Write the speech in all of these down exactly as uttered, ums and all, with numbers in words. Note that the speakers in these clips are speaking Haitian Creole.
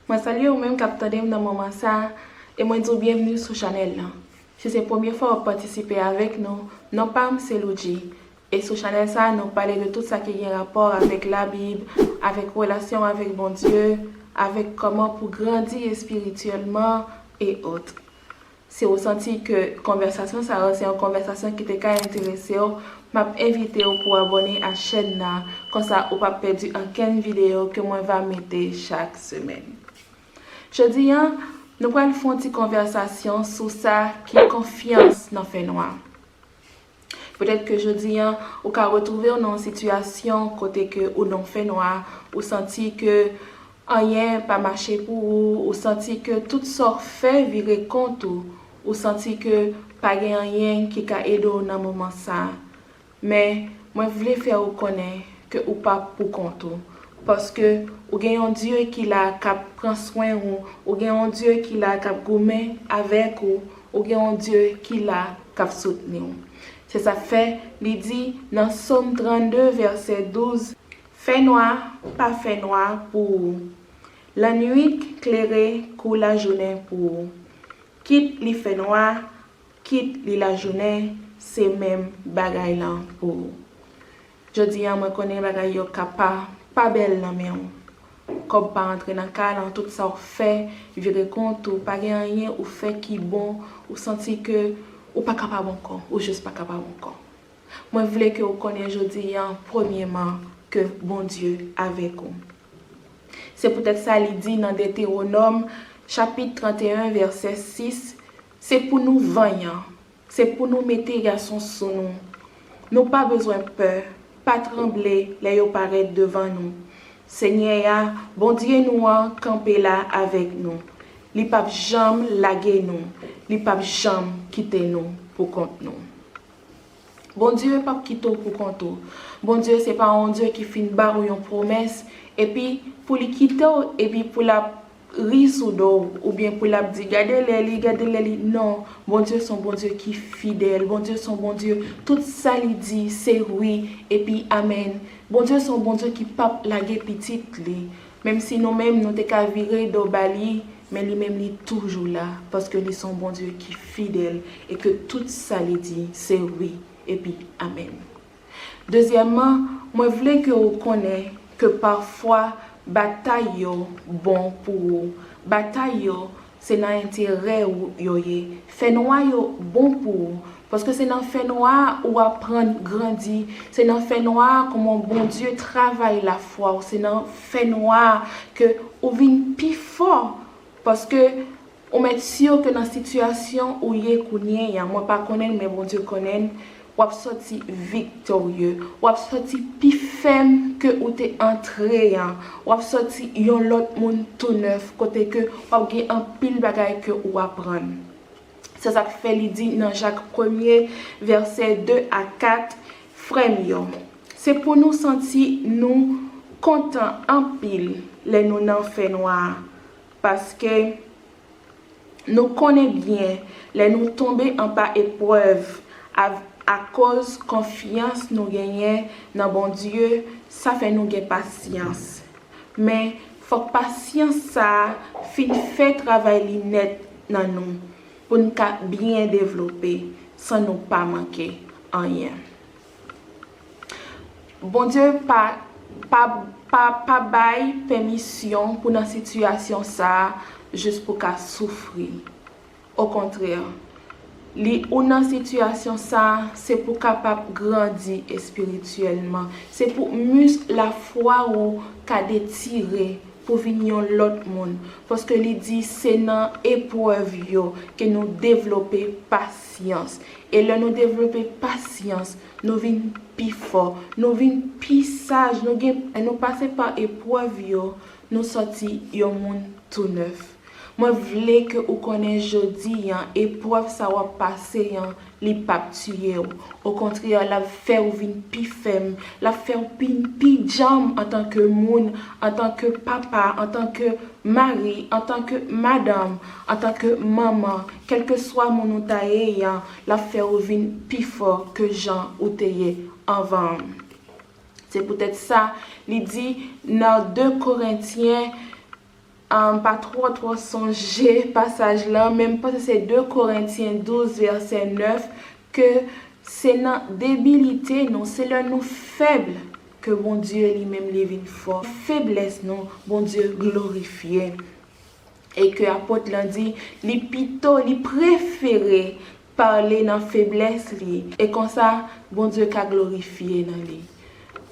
Mwen salye ou menm k ap tande m nan moman sa a, e mwen di w byenvni sou chanèl lan. Si se premye fwa w ap patisipe avèk nou, non pa m se Loudjie. E sou chanèl sa a, nou pale de tout sa ki gen rapò avèk Labib, avèk relasyon avèk Bondye, avèk kòman pou grandi espirityèlman, e ot. Si w santi ke konvèsasyon sa yo se yon konvèsasyon ki te ka enterese w, m ap envite w pou abòne a chèn nan, konsa ou p ap pèdi ankenn videyo ke mwen va mete chak semèn. Jodi a, nou pral fè yon ti konvèsasyon sou sa ki konfyans nan fènwa. Petèt ke jodi a, ou ka retwouve w nan yon sitiyasyon kote ke ou nan fènwa, ou santi ke anyen pa mache pou ou, ou santi ke tout sa w fè vire kont ou, ou santi ke pa gen anyen ki ka ede w nan moman sa a. Men, mwen vle fè ou konnen ke ou pa pou kont ou, paske ou gen yon Dye ki la k ap pran swen ou, ou gen yon Dye ki la k ap goumen avèk ou, ou gen yon Dye ki la k ap soutni w. Se sa k fè li di nan Sòm trannde, vèsè douz, fènwa pa fènwa pou ou. Lannwit klere kou lajounen pou ou. Kit li fènwa, kit li lajounen, se menm bagay lan pou ou. Jodi a, mwen konnen bagay yo ka pa, pa bèl nan men w. Kòb pa antre nan kay lan, tout sa w fè vire kont ou, pa gen anyen ou fè ki bon, ou santi ke ou pa kapab ankò, ou jis pa kapab ankò. Mwen vle ke w konnen jodi a, premyèman, ke Bondye avèk ou. Se poutèt sa li di nan Detewonòm, chapit trannteyen, vèsè sis, se pou nou vanyan, se pou nou mete gason sou nou. Nou pa bezwen pè, pa tranble lè yo parèt devan nou. Senyè a, Bondye nou an, kanpe la avèk nou. Li p ap janm lage nou, li p ap janm kite nou pou kont nou. Bondye p ap kite w pou kont ou. Bondye se pa yon Dye ki fin ba ou yon pwomès, epi pou li kite w, epi pou l ap ri sou do w, oubyen pou l ap di, "Gade lè li, gade lè li." Non, Bondye se yon Bondye ki fidèl. Bondye se yon Bondye, tout sa li di, se wi, epi amèn. Bondye se yon Bondye ki p ap lage pitit li. Menm si nou menm, nou te ka vire do ba li, men li menm li toujou la, paske li se yon Bondye ki fidèl e ke tout sa li di, se wi epi amèn. Dezyèmman, mwen vle ke ou konnen ke pafwa batay yo bon pou ou. Batay yo, se nan enterè ou yo ye. Fènwa yo bon pou ou, paske se nan fènwa a ou aprann grandi, se nan fènwa a kòman Bondye travay lafwa w, se nan fènwa a ke ou vin pi fò, paske ou mèt si ke nan sitiyasyon ou ye kounye a, mwen pa konnen l, men Bondye konnen l, w ap sòti viktorye, w ap sòti pi fèm ke ou te antre an, w ap sòti yon lòt moun tou nèf, kote ke w ap gen anpil bagay ke ou aprann. Se sa k fè li di nan Jak premye, vèsè de a kat, frè m yo, se pou nou santi nou kontan anpil lè nou nan fènwa a, paske nou konnen byen, lè nou tonbe anba eprèv, a, akoz konfyans nou genyen nan Bondye, sa fè nou gen pasyans. Men, fòk pasyans sa a fin fè travay li nèt nan nou, pou n ka byen devlope, san nou pa manke anyen. Bondye pa, pa, pa, pa bay pèmisyon pou nan sitiyasyon sa a jis pou ka soufri. Okontrè, li ou nan sitiyasyon sa a, se pou kapab grandi espirityèlman. Se pou misk lafwa ou ka detire pou vin yon lòt moun. Paske li di se nan eprèv yo ke nou devlope pasyans. E lè nou devlope pasyans, nou vin pi fò, nou vin pi saj, nou gen, nou pase pa eprèv yo, nou sòti yon moun tou nèf. Mwen vle ke ou konnen jodi a, eprèv sa w ap pase an, li p ap tiye w. Okontrè, l ap fè w vin pi fèm, l ap fè w vin pi djanm antanke moun, antanke papa, antanke mari, antanke madanm, antanke manman, kèlkeswa moun ou ta ye an, l ap fè w vin pi fò ke jan ou te ye anvan an. Se poutèt sa, li di nan de Korentyen um, pa twò twò sonje pasaj lan, men m panse se de Korentyen douz vèsè nèf, ke se nan debilite nou, se lè nou fèb ke Bondye li menm li vin fò. Feblès nou, Bondye glorifye. E ke apot lan di, li pito, li prefere pale nan feblès li. E konsa, Bondye ka glorifye nan li.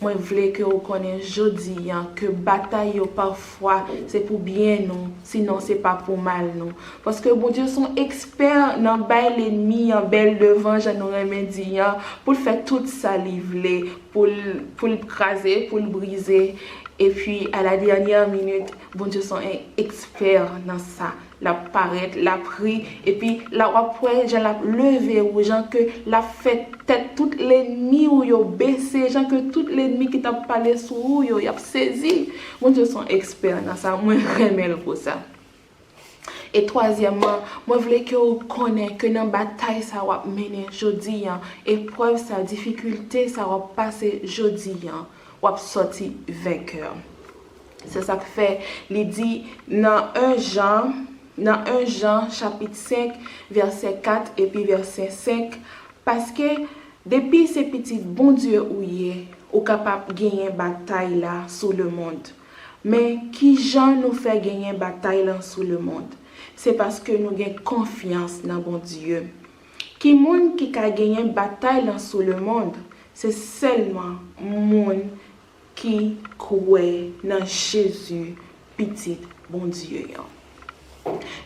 Mwen vle ke ou konnen jodi an ke batay yo pafwa se pou byen nou, sinon se pa pou mal nou. Paske Bondye se yon ekspè nan bay lènmi an bèl devan, jan nou renmen di an, pou l fè tout sa li vle, pou l, pou l kraze, pou l brize. Epi, a la dènyè minit, Bondye se yon ekspè nan sa. L ap parèt, l ap ri, epi la w ap wè jan l ap leve ou, jan ke l ap fè tèt tout lènmi ou yo bese, jan ke tout lènmi ki t ap pale sou ou yo, y ap sezi. Bondye se yon ekspè nan sa, mwen renmen l pou sa. E twazyèmman, mwen vle ke ou konnen ke nan batay sa w ap mennen jodi an, eprèv sa, difikilte sa w ap pase jodi an, w ap sòti venkè. Se sa k fè li di nan en Jan, nan en Jan chapit senk, vèsè kat epi vèsè senk, paske depi se pitit Bondye ou ye, ou kapab genyen batay la sou lemonn. Men kijan nou fè genyen batay lan sou lemonn? Se paske nou gen konfyans nan Bondye. Ki moun ki ka genyen batay lan sou lemonn? Se sèlman moun ki kwè nan Jezi, Pitit Bondye an.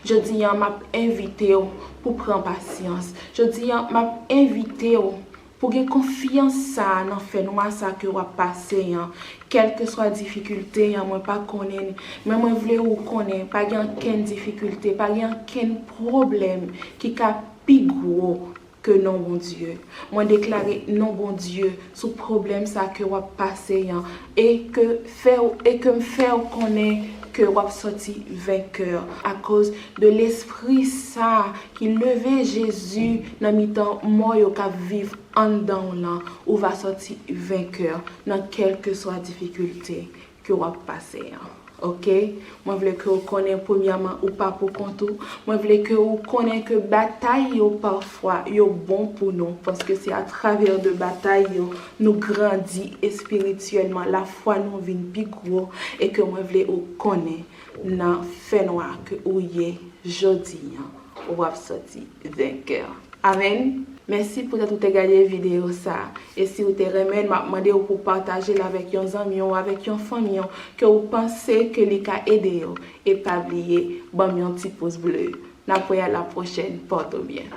Jodi an, m ap envite w pou pran pasyans. Jodi an, m ap envite w pou gen konfyans sa a nan fènwa sa ke w ap pase an. Kèlkeswa difikilte an, mwen pa konnen, men mwen vle ou konnen, pa gen ankenn difikilte, pa gen ankenn pwoblèm ki ka pi gwo ke non Bondye. Mwen deklare non Bondye sou pwoblèm sa ke w ap pase an, e ke fè w, e ke m fè w konnen ke w ap sòti venkè akoz de Lespri sa ki leve Jezi nan mitan mò yo k ap viv anndan w lan, ou va sòti venkè nan kèlkeswa difikilte ke w ap pase an. Oke? Mwen vle ke w konnen, premyèman, ou pa pou kont ou. Mwen vle ke w konnen ke batay yo pafwa, yo bon pou nou, paske se atravè de batay yo, nou grandi espirityèlman, lafwa nou vin pi gwo, e ke mwen vle ou konnen nan fènwa ke ou ye jodi an, w ap sòti venkè. Amèn. Mèsi poutèt ou te gade videyo sa a. E si ou te renmen l, m ap mande w pou w pataje l avèk yon zanmi w, avèk yon fanmi w ke w panse ke li ka ede yo. E pa bliye, ban m yon ti pous ble. N ap wè a la pwochèn. Pòte w byen.